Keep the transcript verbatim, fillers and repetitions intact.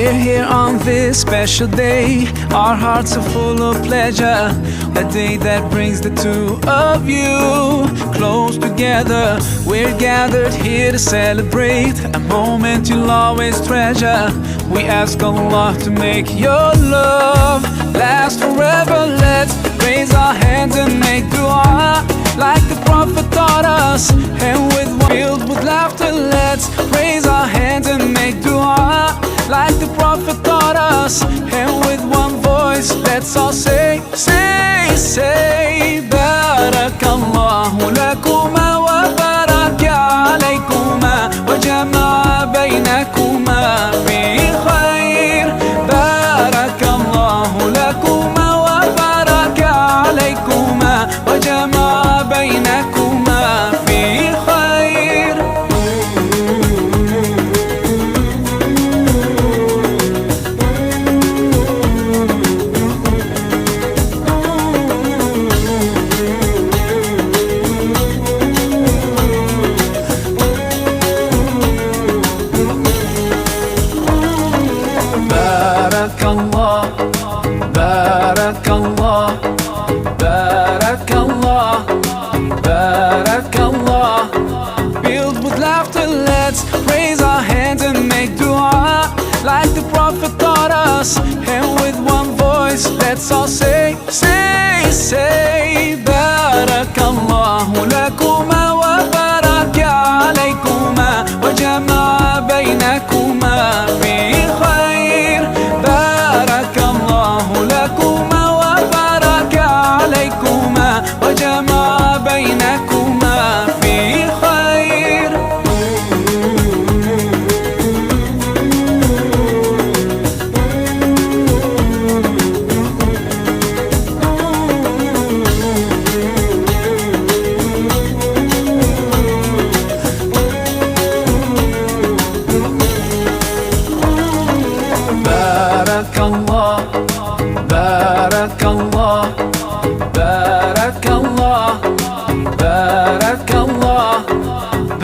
Here on this special day, our hearts are full of pleasure. A day that brings the two of you close together. We're gathered here to celebrate a moment you'll always treasure. We ask Allah to make your love last forever. Let's raise our hands and make dua like the Prophet taught us. And with one filled with laughter, let's raise our hands and make dua like the Prophet taught us. And with one voice, let's all say, say, say, بارك الله لكما وبارك عليكما وجمع بينكما في خير. بارك الله لكما وبارك عليكما وجمع بينكما في خير. بارك الله، بارك الله، بارك الله، بارك الله. Filled with laughter, let's raise our hands and make dua like the Prophet taught us. And with one voice, let's all say, say, say.